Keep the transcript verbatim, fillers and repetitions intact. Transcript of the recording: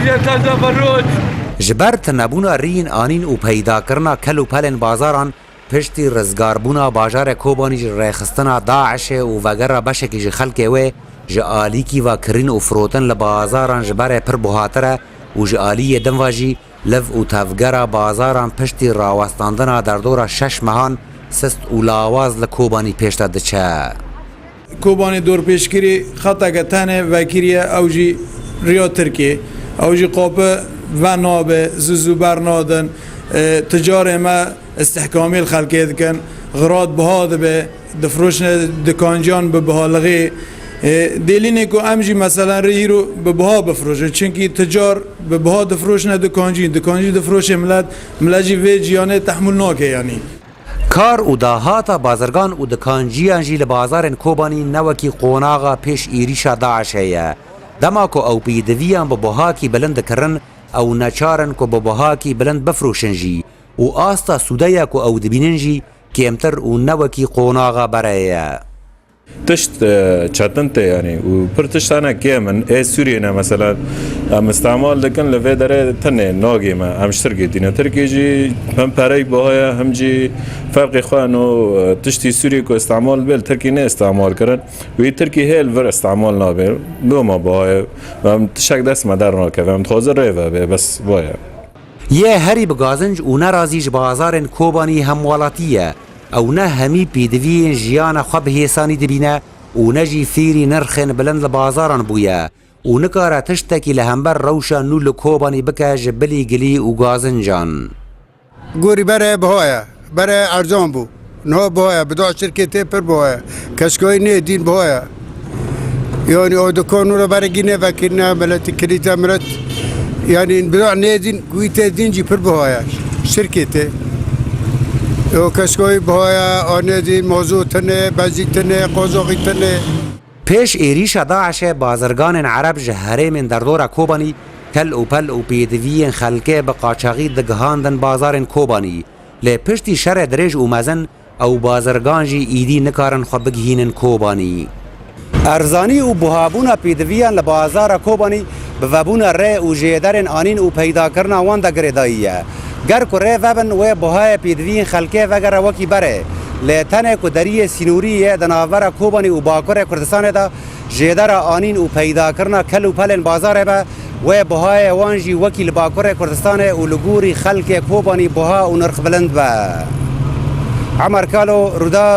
Yeter de beroç. Ji ber tunebûna riyên anîn û peydakirina kel û pelên bazaran, piştî rizgarbûna bajarê Kobanî ji rêxistina DAIŞê û vegera beşekî ji xelkê wê, ji alîkî ve kirîn û firotin li bazaran ji berê pir buhatir e û ji aliyê din ve jî liv û tevgera bazaran piştî rawestandina derdora şeş mehan sist û lawaz li Kobanî pêş de diçe. Kobanê dorpêçkirî xeteke tenê vekiriye, ew jî riya Tirkiyê. Ew jî qapi venabe, zû zû bernadin. E, ticarê me istihkamê li xelkê dikin. Xirat biha dibe, difroşine dikanciyan bi bihalixê. E, dêlînê ku em jî meselen rê îro bi biha bifroşin. Çimkî ticar bi biha difroşine dikancî, dikancî difroşê milet, milet jî vê ciyanê tehmûl nake yanî. Kar û dahata bazirgan û dikanciyan jî li bazarên Kobanî ne wekî qonaxa pêş êrîşa DAIŞê ye. Dema ku ew pêdiviyan bi buhakî bilind dikirin, ew neçar in ku bi buhakî bilind bifroşin jî û asta sûdeya ku ew dibînin jî kêmtir û ne wekî qonaxa berê ye. Tişt, e, çetin tê, yanî, û pir tişt hene kêm in. Ê Sûriyê ne, mesela, em îstemal dikin, li vê derê tenê nagê me, em ji Tirkiyê tîne. Tirkiyê jî hem perey buha ye, hem jî ferqê xwe no, e, tiştî Sûriyê ku îstemal bê, li Tirkiyê ne îstemal kirin. Wî Tirkiyê hê li vir îstemal nabe. Loma buha ye. Em tiştek dest me dernakeve. Em dixwazin rê vebe, bes buha ye. Yê herî bi gazinc û nerazî ji bazarên Kobanî hemwelatî ye. Ew ne hemî pêdiviyên jiyana xwe bi hêsanî dibîne û ne jî fêrî nirxên bilind li bazaran bûye û nikare tiştekî li hember rewşa nû li Kobanî bike ji bilî gilî û gazincan. Gorî berê buha ye. Berê erzan bû. Niha buha ye. Bi da şirketê pir buha ye. Keşkayî nê dîn buha ye. Yanî o dikan nû re beregî nêvekirine, miletî kilîte milet. Yanî bi da nê dîn, wî tê dîn jî pir buha ye. Şirketê. O keşkayî buha ye, a nê dîn, mazot tine, benzîn tine, qazaxî tine. Pêş êrîşa DAIŞê bazirganên Ereb ji herêmên derdora Kobanî kel û pel û pêdiviyên xelkê bi qaçaxî digihandin bazarên Kobanî. Lê piştî şerê dirêj û mezin, ew bazirgan jî îdî nikarin xwe bigihînin Kobanî. Erzanî û buhabûna pêdiviyan li bazara Kobanî bi vebûna rê û jêderên anîn û peydakirina wan de girêdayî ye. Ger ku rê vebin, wê buhayê pêdiviyên xelkê vegere wekî berê. Lê tenê ku deriyê sînorî yê di navbera Kobanî û Bakurê Kurdistanê de jêdera anîn û peydakirina kel û pelên bazarê be, wê buhayê wan jî wekî li Bakurê Kurdistanê û li gorî xelkê Kobanî buha û nirxbilind be. Emer Kalo, Rûdaw.